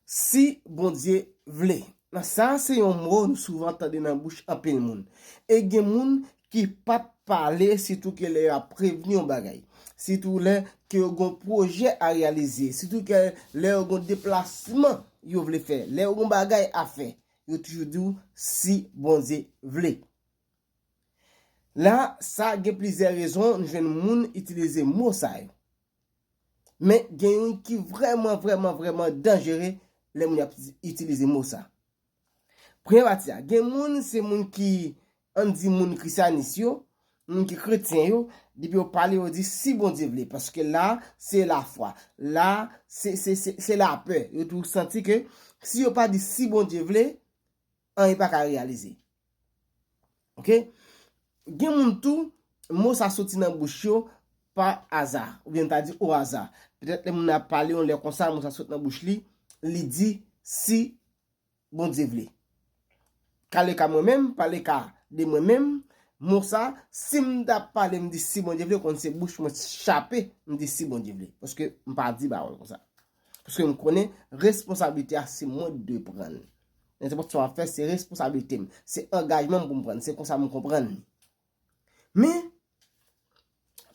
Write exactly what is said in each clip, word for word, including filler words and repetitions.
Si Bondye vle. Sa se yon mo nou souvan tande nan bouch anpil moun. E gen moun ki p ap pale, sitou ke lè y ap prevni yon bagay. Sitou lè ke yo gen yon pwojè a reyalize. Sitou ke lè yo gen yon deplasman yo vle fè. Lè yo gen yon bagay a fè. Yo toujou di w si Bondye vle. La, sa gen plizyè rezon nou jwenn moun itilize mo sa yo. Men gen youn ki vrèman, vrèman, vrèman danjere lè moun ap itilize mo sa. Premye pati a, gen moun, se moun ki, ann di moun krisyanis yo, moun ki kretyen yo, depi yo pale, yo di si Bondye vle, paske la, se lafwa. La, se, se, se, se lapè. Yo toujou santi ke si yo pa di si Bondye vle, anyen pa ka reyalize. Oke? Gen moun tou, mo sa soti nan bouch yo pa aza, oubyen m ta di o aza. Petèt lè moun nan ap pale yon lè konsa, mo sa sot nan bouch li, li di si Bondye vle. Ka le ka mwen menm, pa le ka de mwen menm, mo sa, si m t ap pale, m di si Bondye vle, konn se bouch mwen chape, m di si Bondye vle. Paske m pa di pawòl konsa. Paske m konnen responsablite a se mwen ki dwe pran l. Nenpòt sa w ap fè, se responsablite m. Se angajman m pou m pran l. Se konsa m konprann li. Men,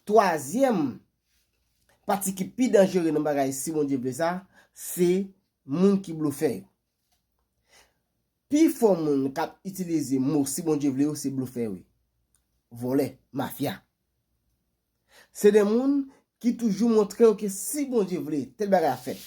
twazyèm pati ki pi danjere nan bagay si Bondye vle sa, se moun ki blofè yo. Pifò moun k ap itilize mo si Bondye vle yo se blofè yo ye. Vòlè, mafya. Se de moun ki toujou montre w ke si Bondye vle, tèl bagay ap fèt.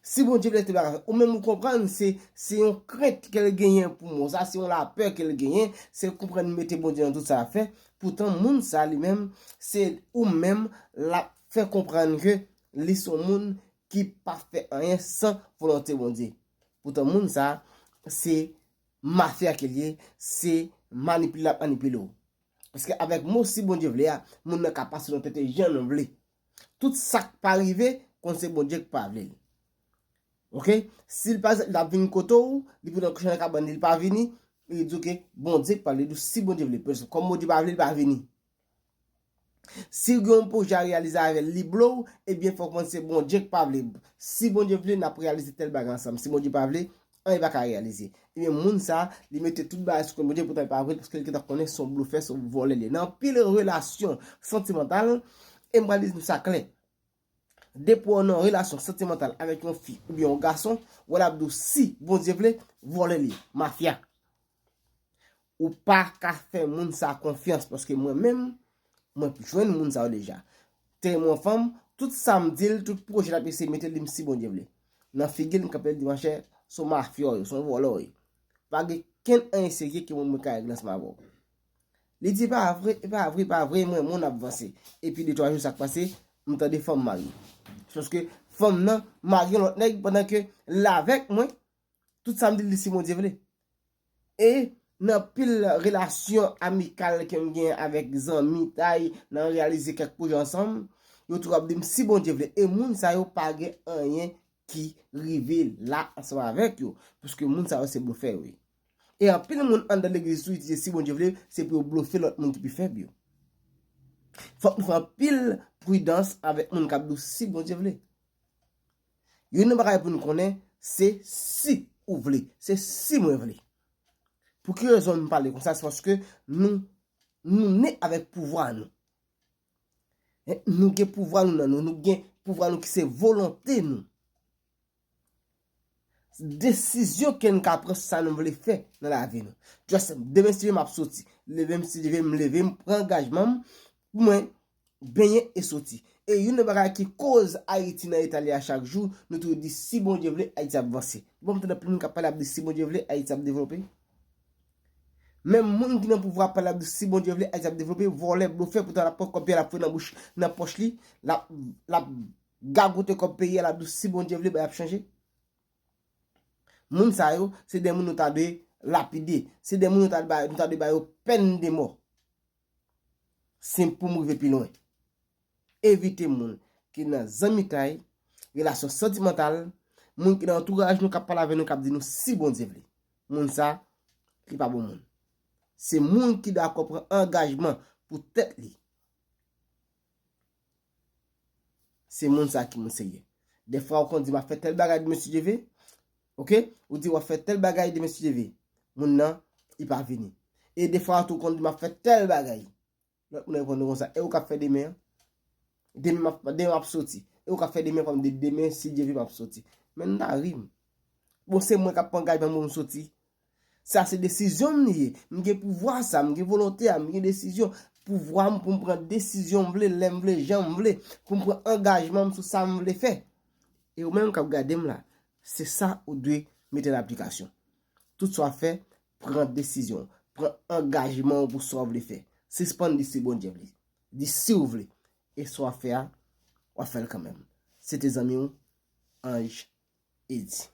Si Bondye vle, tèl bagay ap fèt. Ou menm ou konprann se, se yon krent ke l genyen pou mo sa, se yon lapè ke l genyen, se konprann mete Bondye nan tout sa l ap fè. Poutan moun sa li menm, se ou menm l ap fè konprann ke li se yon moun ki pa fè anyen san volonte Bondye. Poutan moun sa, se mafya ke l ye, se manipile l ap manipile w. Paske avèk mo si Bondye vle a, moun nan ka pase nan tèt e jan l vle. Tout sa k pa rive, konn se Bondye k pa vle l. Oke? Si l pa egzanp, l ap vin kote w, li pou nan kouche nan kabann li, li pa vini, li di w ke Bondye k pa vle, li di w si Bondye vle. Paske kòm Bondye pa vle, li pa vini. Si w gen yon pwojè a reyalize avè l, li blo w, ebyen fò w konn se Bondye k pa vle. Si Bondye vle, n ap reyalize tèl bagay ansanm. Si Bondye pa vle, anyen pa ka reyalize. Ebyen moun sa, li mete tout bagay sou kont Bondye, poutan li pa vre, paske li gentan konnen se yon blofè, se yon vòlè li ye. Nan anpil relasyon santimantal, e m pral di nou sa klè. Depi w nan yon relasyon santimantal avèk yon fi oubyen yon gason, w wè l ap di w si Bondye vle, vòlè li ye, mafya. Ou pa ka fè moun sa konfyans, paske mwen menm, mwen jwenn moun sa yo deja. Te mwen fanm, tout sa m di l, tout pwojè l ap eseye mete l, li m si Bondye vle. Nan figi l, m kanpe l di, monchè, se yon mafya w ye, se yon vòlè w ye. Pa gen kenn anyen serye ke mwen, mwen ka regle ansanm avè w. Li di, pa vre, e pa vre, pa vre, mwen, moun ap vanse. Epi de twa jou sa k pase, m tande fanm marye. Paske fanm nan marye yon lòt nèg pandan ke l avèk mwen, tout sa m di l, li si Bondye vle. E nan pil relasyon amikal ke m gen avèk zanmi tay, nan reyalize kèk pwojè ansanm, yo toujou ap di m si Bondye vle. E moun sa yo pa gen anyen ki rive la ansanm avèk yo. Paske moun sa yo se blofè yo ye. E anpil moun anndan legliz tou itilize si Bondye vle, se pou yo blofe lòt moun ki pi fèb yo. Fòk nou fè anpil pridans avèk moun k ap di w si Bondye vle. Youn nan bagay pou nou konnen, se si ou vle, se si mwen vle. Pou ki rezon m pale konsa? Se paske nou, nou ne avèk pouvwa nou. Eh, nou gen pouvwa nou nan nou, nou gen pouvwa nou ki se volonte nou. Desizyon ke n ka pran sa nou vle fè nan lavi nou. Just demen si Dye vle m ap soti. Leve m si Dye vle m leve, m pran angajman m pou mwen benyen e soti. E youn nan bagay ki koz Ayiti nan eta li a chak jou, nou toujou di si Bondye vle, Ayiti ap vanse. Bon, m tande anpil moun k ap pale ap di si Bondye vle, Ayiti ap devlope. Menm moun ki nan pouvwa ap pale ap di si Bondye vle, Ayiti ap devlope, vòlè, blofè, poutan l ap pran kòb peyi a l ap foure nan bouch, nan pòch li, l ap, l ap gagote kòb peyi a, l ap di si Bondye vle, bagay ap chanje. Moun sa yo, se de moun nou ta dwe lapide. Se de moun nou ta dwe ba, nou ta dwe ba yo pèn de mò. Se pou m rive pi lwen. Evite moun ki nan zanmitay, relasyon santimantal, moun ki nan antouraj nou k ap pale avè nou, k ap di nou si Bondye vle. Moun sa, li pa bon moun. Se moun ki dakò pran angajman pou tèt li. Se moun sa ki moun serye. Dèfwa ou konn di m ap fè tèl bagay demen si Dye vle, Ok? Ou di w ap fè tèl bagay demen si Dye vle. Moun nan, li pa vini. E defwa tou konn di m ap fè tèl bagay. Lòt moun reponn ou konsa, e ou k ap fè demen an? Demen m ap, demen m ap soti. E ou k ap fè demen an, fò m di demen si Dye vle m ap soti. Men n ta ri m. Bon, se mwen k ap pran angajman pou m soti. Sa se desizyon m li ye. M gen pouvwa sa, m gen volonte a, m gen desizyon. Pouvwa m pou m pran desizyon m vle, lè m vle, jan m vle, pou m pran angajman m sou sa m vle fè. E ou menm k ap gade m la, se sa ou dwe mete an aplikasyon. Tout sa w ap fè, pran desizyon, pran angajman w pou sa w vle fè. Sispann di si Bondye vle. Di si w vle. E sa w ap fè a, w ap fè l kanmenm. Se te zanmi w, Ange Eddy.